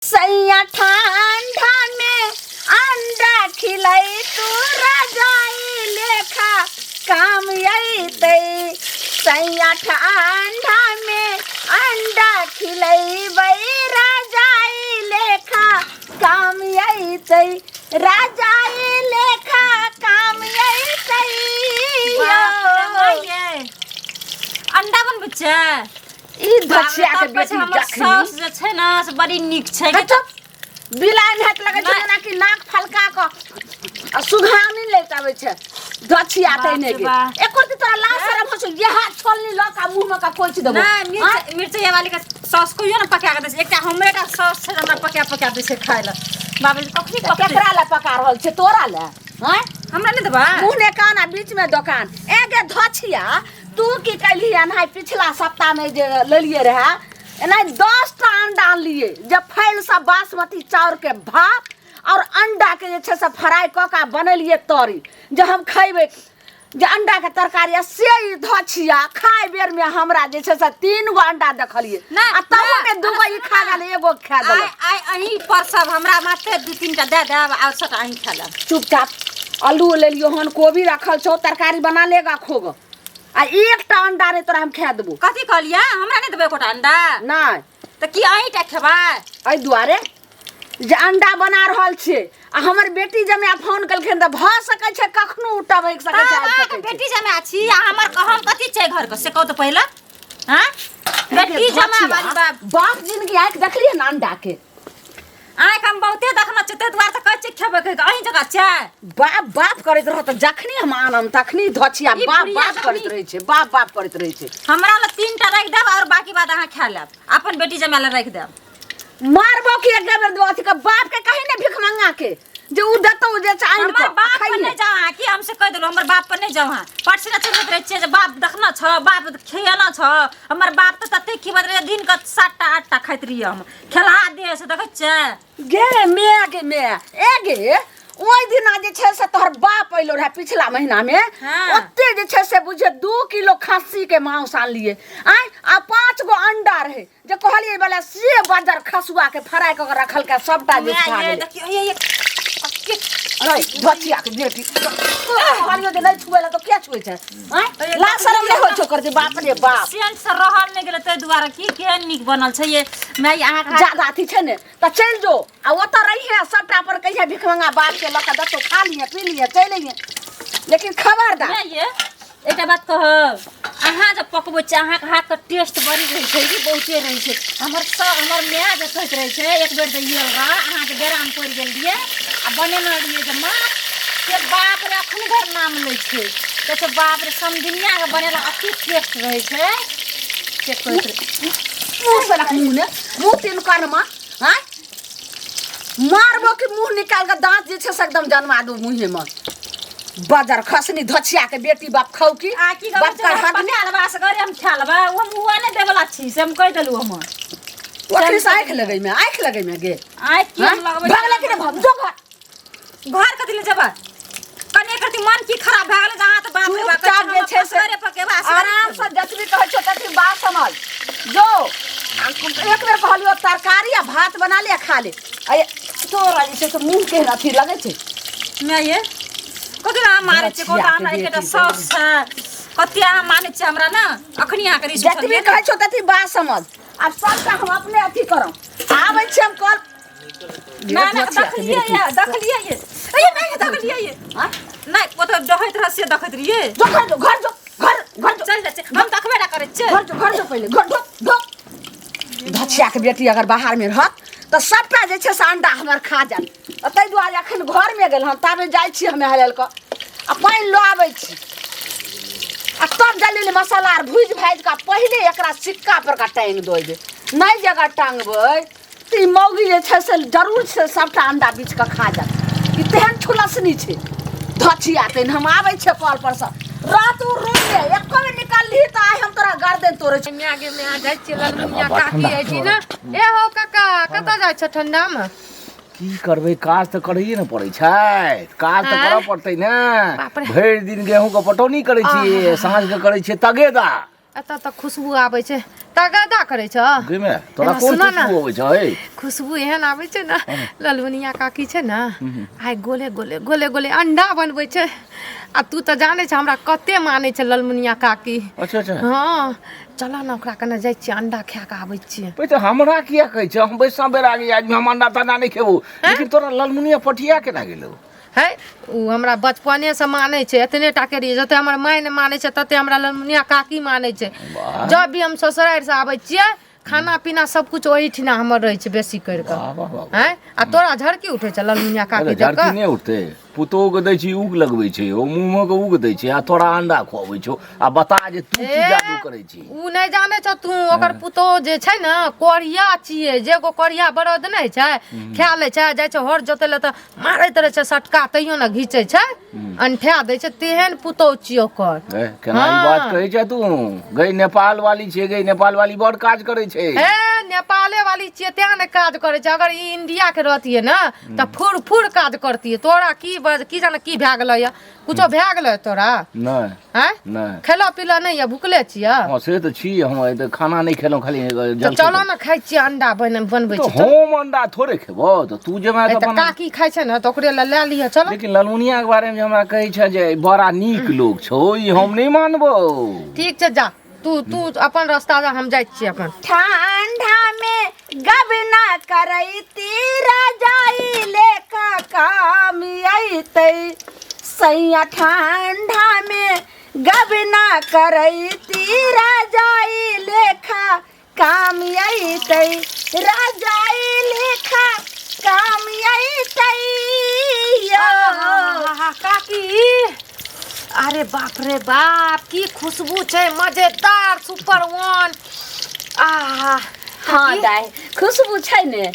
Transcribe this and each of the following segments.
सैया ठंडा में अंडा खिलाई तू रजाई लेखा काम अइतै। सैया ठंडा में अंडा खिलैबै रजाई लेखा काम अइतै, रजाई लेखा काम अइतै। बाप रे माइये। अंडा बनबै छै? ई धछिया के तब कहै छै बेटी हमर जखनी साउस जे छै ने से बड़ी नीक छै। अच्छा, बिलाइ हाथ लगै छै नहि। जेना कि नाक फलका क आ सुघानी लैत आबै छै धछिया बाप तै ने रे के। बा। एको दिन तोरा लाज शरम होइ छौ? इएह छोलनी लऽ कऽ मुँह मे कऽ कोचि देबौ। नहि, मिर्च मिर्चैया वाली के सॉस कहियो ने पका के दै छै। एकटा हमरे टा सॉस छै जे हमरा पका पका दै छै खाय लए। बाबूजी कखनी तऽ पकतै? केकरा लए पका रहल छै? तोरा लए? आँय? हमरा नहि देबै? मुँह ने कान आ बीच मे दोकान। ए गे धछिया, तू की कैलही एनाहि पिछला सप्ताह में जे लेलिए रहे, एनाहि 10टा अंडा आनलिए जे फैल सब बासमती चाउर के भात और अंडा के जे छै से फ्राई कऽ के बनेलिए तरी जे हम खैबै जे अंडा के तरकारी, आ से ई धछिया खाय बेर में हमरा जे छै से 3 गो अंडा देखलिए नहि, आ तहू नहि, में 2 गो ई खा गेल, एगो खा आइ देलक। आइ अहीं पर सब हमरा मात्र 2-3 टा दए देब आ सबटा अहीं खा लेब। चुपचाप आलू लेलियो हन, कोबी रखल छौ, तरकारी बना लेगा खोग, आ एकटा अंडा नहि तोरा हम खा देबो। कथी कहलियै? हमरा नहि देबै एकोटा अंडा? नहि। तऽ की अहीं टा खेबै? एहि दुआरे जे अंडा बना रहल छियै आ हमर बेटी जमाय फोन केलखिन तऽ भऽ सकै छै कखनो ओ टभकि सकै छै, तऽ आबि अहाँके सकै छै। बेटी जमाय छी आ हमर हम कथी छै घरके से कहू तऽ पहिले। हाँ, बेटी जमाय वाली बाप। बाप जिनगी आँखि देखलियै ने अंडा के? आँखि हम बहुते देखने छियै, ताहि दुआरे तऽ कहै छियै खेबै कहि कऽ, अहीं जकाँ छै। बाप बाप करैत रहत तऽ जखनी हम आनम तखनी धछिया ई बाप बुढ़िया बाप करैत जखनी रहै छै, बाप बाप करैत रहै छै। हमरा लग 3टा राखि देब और बाकी बात अहाँ खा लेब, अपन बेटी जमाय लए राखि देब। मारबो कि एक बेर देबो अथी के बाप के कही ने भिख मंगा के जे उ देतौ जे छै आनि हमर कऽ, बाप पर खाइहे। नहि जाउ अहाँ, की हमसे कहि देलहुँ, हमर बाप पर नहि जाउ अहाँ। परसुना चलैत रहै छियै जे बाप देखना छौ, बाप खियेना छौ। हमर बाप तऽ ततेक खिबैत रहै, दिन के 7टा 8टा खाइत रहियै हम, खेलहा देह से देखै छियै। गे my गे my, ए गे ओहि दिना जे छै से तोहर बाप अयलो रहे पिछला महीना में, ओते जे छै से बुझे 2 किलो खस्सी के मांस आनलिए आँय, आ 5 गो अंडा रहे जे कहलिए वाला से बजर खसुआ के फ्राई कऽ के रखलकै सबटा जे माय खा ये, गेलै। देखियौ, ये, ये, अरे बचिया के बेटी कहलियो जे नहि छुए ला तऽ किया छुए छै? आँय, लाज शरम नहि होइ छौ कर जे बाप रे बाप। सेंट से रहल नहि गेलै ताहि दुआरे की केहन नीक बनल छै ये माय अहाँके हाथ- ज्यादा अथी छै ने तऽ चलि जो आ ओतऽ रहिहे, सबटा अपन कहिहे भिखमंगा बाप के लऽ कऽ देतौ, खा लिहे पी लिहे चलि अइहे, लेकिन खबरदार। माय ये एकटा बात कहब, अहाँ जब पकबै छियै अहाँके हाथके टेस्ट बड़ी रहै छै कि बहुते रहै छै। हमर सब हमर माय जे कहैत रहै छै, एक बेर जे आयल रहए अहाँके बेरामे पड़ि गेल रहियै आ बनेने रहियै जे माछ, से बाप रे अखन धरि नाम लै छै, कहै छै बाप रे समधिनियाके बनेला अति टेस्ट रहै छै से कहैत रहै। मुँह से रख मुँह ने मुँह तीन कर्मा, आँय मारबो कि मुँह निकाल के दाँत जे छै से एकदम जन्मा दू मुँहे में। बजर खसनी धछिया के बेटी बाप खाउ की आ की कहबै बाप छै, का हम हक पका लेबै, असगरे हम खा लेबै, ओ हम हुआ नहि देबला छी से हम कहि देलहुँ। हम ओकरे से आँखि लगै में, आँखि लगै में गे। आँखि की हम हाँ? लगबै? भगला कि नहि भग जो घर। घर कथी लए जेबै? कने करती मन की खराब भए गेलै जे अहाँ तऽ बाप रे बाप चुपचाप जे छै से असगरे पकेबै, असगरे आराम से जतबी कहै छौ ततबी बात समझ जो। एक बेर कहलियो तरकारी आ भात बना ले आ खा ले, आ तोरा जे छै से मुँह केहन अथी लगै छै। माय ये कथी अहाँ मारै छियै? कहू तऽ हमरा एकेटा साउस छै, कते अहाँ मानै छियै हमरा ने? अखनी अहाँके रिस उठल जतबी यऽ ने? कहै छौ ततबी बात समझ। आब सबटा हम अपने अथी करब, आबै छी हम कल। ना, ना, देखलियै ये, देखलियै ये। ए, माय, देखलियै ये। आँय? नहि, ओतऽ डहैत रहै से देखैत रहियै। जो घर जो, घर जो, घर, घर जो। चलि जाइ छियै, हम देखबे ना करै छियै। घर जो, घर जो पहिले, घर जो, जो। धछिया के बेटी अगर बाहर में रहत तऽ सबटा जे छै से अंडा हमर खा जायत, आ ताहि दुआरे अखन घरमे गेल हन, ताबे जाइ छी हमे हलल कऽ आ पानि लऽ आबै छी आ तब जल्दी मसाला आर भुजि भाजि कऽ पहिले एकरा सिक्का पर का टाँगि देबै। नहि जे अगर टाँगबै तऽ ई मौगी जे छै से जरूर से सबटा अंडा बीछ कऽ खा जायत। ई तेहन छुलसनी छै धछिया तेहन। हम आबै छियै कल पर सँ, रात उ रूम में एको बेर निकलली तऽ आइ हम तोरा गर्दन तोड़ै छी। माय गे माय, जाइ छियै ललमुनिया काकी अछि ने। ए हो काका, कतऽ जाइ छ ठंडा में? की करबै, काज तऽ करैए ने पड़ै छै, काज तऽ करऽ पड़तै ने। बाप रे। भरि दिन गेहूँ के पटौनी करै छियै, साँझ के करै छियै तगेदा। एतऽ तऽ खुशबू आबै छै तगादा करै छ गे माय तोरा एना कोन सुनऽ ने। खुशबू अबै छै हे खुशबू एहन आबै छै ने ललमुनिया काकी छै ने आइ गोले गोले गोले गोले अंडा बनबै छै आ तू तऽ जानै छ हमरा कते मानै छै ललमुनिया काकी अच्छा अच्छा हँ चल ने ओकरा कने जाइ छियै अंडा खाए कऽ आबै छियै पे तऽ हमरा किया कहै छै हम बैसा बेरागी आदमी हम अंडा तंडा नहि खेबो लेकिन तोरा ललमुनिया पटिया केना गेलौ है ओ हमरा बचपनेसँ मानै छै एतने टाके रहियै जते हमर माय नहि मानै छै तते हमरा ललमुनिया काकी मानै छै वाह। जब भी हम ससुरारिसँ आबै छियै खाना पीना सब कुछ ओहिठिना हमर रहै छै बेसी करि कऽ वाह वाह वाह हैं आ तोरा झड़की उठै छै ललमुनिया काकी अरे देख झड़की कऽ नहि उठतै पुतोहु के दै छी उग लगबै छै ओ मुँह के उग दै छै आ तोरा अंडा खुआबै छौ आ बता जे तू की ए, जादू करै छी उ नहि जानै छौ तू ओकर पुतोह जे छै ने कोरिया छियै जे गो कोरिया बरद नहि छै खा लै छै जाइ छै हर जोतै लए तऽ मारैत रहै छै सटका तैयो ने घीचै छै अनठा दै छै तेहन पुतोह छियै ओकर ए, केना ई बात हाँ। कहै छै तू गई नेपाल वाली छै गई नेपाल वाली बड़ काज करै छै ए नेपाले वाली छियै तें ने काज करै छै अगर ई इंडिया के रहतियै ने तऽ फुर फुर काज करतियै तोरा की बज की जाने की भए गेलै यऽ कुछो भए गेलै तोरा नहि आँय नहि खेलऽ पीलऽ नहि यऽ भुखले छियै हँ से तऽ छी हम आइ तऽ खाना नहि खेलहुँ खाली तऽ जलखै चलऽ ने खाइ छियै अंडा बनबै तऽ छी चल। हम अंडा थोड़े खेबो तऽ तू जेबे ए, तऽ तऽ बना काकी खाइ छै ने तऽ ओकरे लए लए लिअ चल लेकिन ललमुनिया के बारे में जे हमरा कहै छै जे बड़ा नीक लोग छौ ई हम नहि मानबो ठीक छै जा तू तू अपन रास्ता जा हम जाइ छियै अपन ठंडा में गबना करैती रजाई लेका काम अइतै सैया ठंडा में गबना करैती रजाई लेखा काम अइतै रजाई लेखा काम अइतै यौ। आहा, काकी अरे बाप रे बाप की खुशबू छै मजेदार सुपर वन आहा हाँ दाइ खुशबू छै ने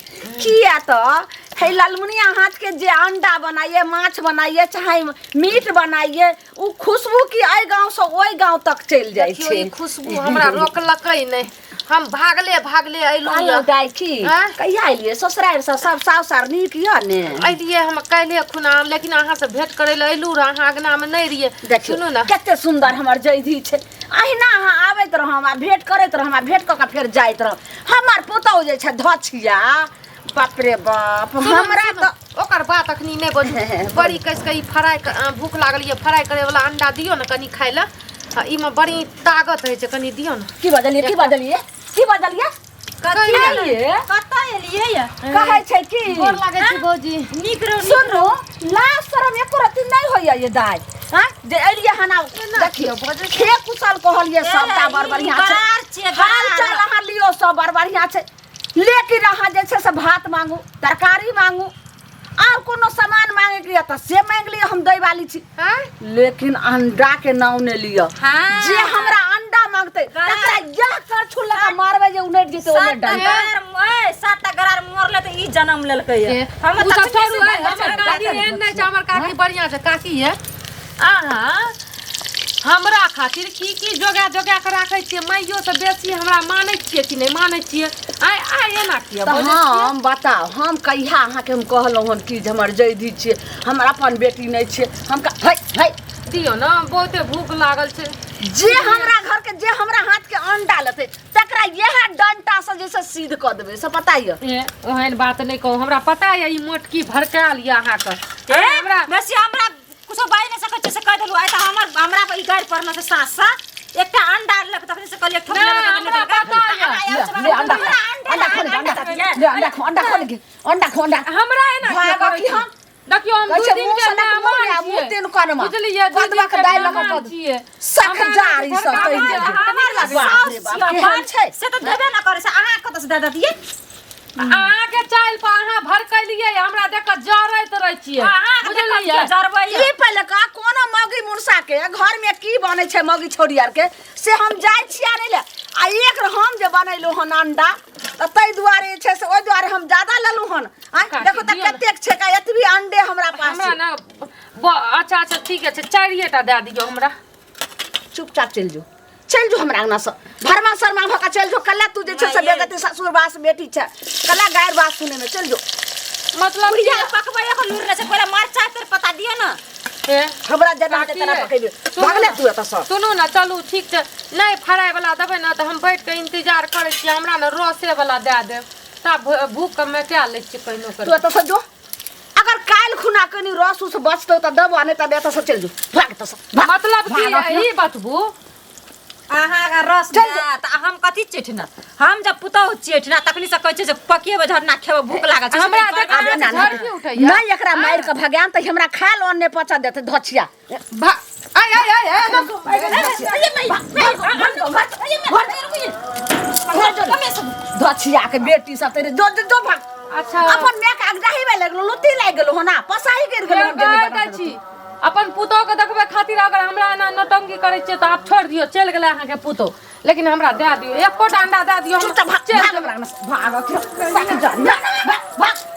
किया तऽ हे ललमुनिया हाथ के जे अंडा बनाइए माछ बनाइए चाहे मीट बनाइए उ खुशबू की एहि गाँव से ओहि गाँव तक चलि जाइ देखियौ छै ई खुशबू हमरा रोकलकै नहि हम भागले भागले अयलहुँ कहलहुँ यऽ। दाइ की आँय? कहिया एलियै ससुरारि से सब साउस आर नीक यऽ ने अयलियै हम काल्हिए खुना लेकिन अहाँसँ भेंट करै लए अयलहुँ रहए अहाँ अङ्गनामे नहि रहियै देखियौ सुनू ने कते सुन्दर हमर जैधी छै अहिना अहाँ आबैत रहम आ भेंट करैत रहम आ भेंट कऽ कऽ फेर जाइत रहम हमर पुतहु जे छै धछिया बाप रे बाप सुनू ने, हमरा सुनू। तऽ ओकर बात अखनी नहि बजू बड़ी कसि कऽ ई फ्राइ भूख लागल यऽ फ्राइ करैवला अंडा दियौ ने कनि खाइ लए आ ईमे बड़ी ताकत होइ छै कनि दियौ ने की बजलियै की बजलियै की बजलियै कतऽ कतऽ एलियै ये कहै छै की गोर लागै छी भौजी नीक रहू नीक सुनू लाज शरम एको रत्ती नहि होइया ये दाइ हँ जे एलियै हन आब देखियौ खे कुशल कहलियै सबटा बड़ बढ़िआँ छै बरार छियै, हाल बरार। चाल अहाँ लियौ सब बड़ बढ़िआँ छै लेकिन अहाँ जे छै से भात मांगू तरकारी मांगू आर कोनो सामान मांगे के यऽ तऽ से मांगि लिअ हम दै वाली छी आँय? लेकिन अंडा के नाम नहि लिअ हाँ। जे हमरा अंडा मांगतै तकरा यह करछुल लगा मारबै जे उनटि जेतै ओने सात टा डंडा गरार ए, सात टा गरार मरले तऽ ई जन्म लेलकै ए, ये हम उ सब तखने छोड़ू, से ए, हमर काकी एहन नहि छै हमर काकी बढ़िआँ छै काकी ये अहाँ हमरा खातिर की की जोगा जोगा के राखै छियै माइयो से बेसी हमरा मानै छियै कि नहि मानै छियै आइ आइ एना किया तऽ बजै छियै? हम बताउ हम कहिया अहाँके हम कहलहुँ हन कि जे हमर जैधी छियै हमर अपन बेटी नहि छियै हम है है दियौ ने बहुते भूख लागल छै जे हमरा घरके जे हमरा हाथके अंडा लेतै तकरा इएह डंटा से जे छै सीध कऽ देबै से पता यऽ ए, ओहन बात नहि कहू हमरा पता यऽ ई मोटकी भड़कायल यऽ अहाँके ए, हमरा बेसी हमरा कुछो बाजि नहि सकै छियै से कहि देलहुँ आइ तऽ हमर हमरा पर ई गारि पड़ल छै सास सँ एकटा अंडा लेलक तखने से कहलियै ठोक नहि, लेलक हमरा पता यऽ। ले ले अंडा खो अंडा खो ले, अंडा ले अंडा खो अंडा खो ले अंडा खो अंडा हमरा एना किया भागऽ कहै की छी? हम? देखियौ हम कहै दू छै, दिन मुँह के से लऽ कऽ मुँह मेहमान आ मुँह छियै। तीन कोनमा। बुझलियै दू कदवा दिन के के दालि लऽ कऽ मेहमान कऽ दू। छियै। सख हमरा जारी एना सब भड़काबै कहि छै, देलकै। अहाँके नीक लागै बाप रे बाप, केहन छै? से तऽ देबे न करै छै अहाँ कतऽ से दऽ दैतियै अहाँके चालि पर अहाँ भड़कलियै हमरा देख कऽ जरैत रहै छियै अहाँ बुझलियै जरबै ई पहिले कह कोनो मौगी मुनसा के घर में की बनै छै मौगी छोरी आर के से हम जाइ छियै आनै लए आ एक हम जे बनेलहुँ हन अंडा तऽ ताहि दुआरे जे छै से ओहि दुआरे हम ज्यादा लेलहुँ हन आँय काकी, देखो तऽ दियौ ने। कतेक छै का एतबी अंडे हमरा पास हमरा छै। ने अच्छा अच्छा ठीक छै चारिए टा दए दियौ हमरा चुपचाप चलि जो चलि जो हमरा अंगना से भरमा शर्मा भऽ कऽ चलि जो कल्ला तू जे छै से बेगति ससुर बास बेटी छै कल्ला गारि बात सुने में चलि जो मतलब बुढ़िया पकबै के लूर नहि छै पहिले मरचाइ तेर पता दिअ ने हे हमरा जेना हेतै तेना पकेबै। भागले तू एतऽ सँ। सुनू ने, चलू ठीक छै। नहि फ्राई वाला देबै ने तऽ हम बैठ के इंतजार करै छी, हमरा ने रसे वाला दए देब, तब भूख के मेटा लै छियै कहिनो तू करि। एतऽ सँ जो। अगर काल्हि खुना कनी रस उस बचतौ तऽ देबो, नहि तऽ एतऽ सँ चलि जो, भाग एतऽ सँ, भाग। मतलब की भाग। ई बतबू। अहाँ अगर रस चल दे तऽ हम कथी चेठना? हम जब पुतहु चेठना तखनी से कहै छै जे पकिएबै झरना खेबै, भूख लागल छै। हमरा देख, आब एना अहाँके झरकी उठैया। नहि, एकरा मारि कऽ भगायम तऽ हमरा खाय लऽ नहि पचा देतै धछिया। आय आय आय आय। धछिया के बेटी सब तेरे, जो जो जो, भाग। अच्छा। अपन माय के अगदाही में लगलो, लुत्ती लागि गेलो होना, पसाही गिर गेलो। फेर कहै दै छी अपन पुतोह के देखबै खातिर अगर हमरा एना नौटंकी करै छियै तऽ आब छोड़ि दियौ, चलि गेलै अहाँके पुतोह, लेकिन हमरा दए दियौ, एकोटा अंडा दए दियौ, हम चुपचाप भाग। चलि भाग जेबै। हमरा अंगना से, भाग। भाग, भाग, भाग।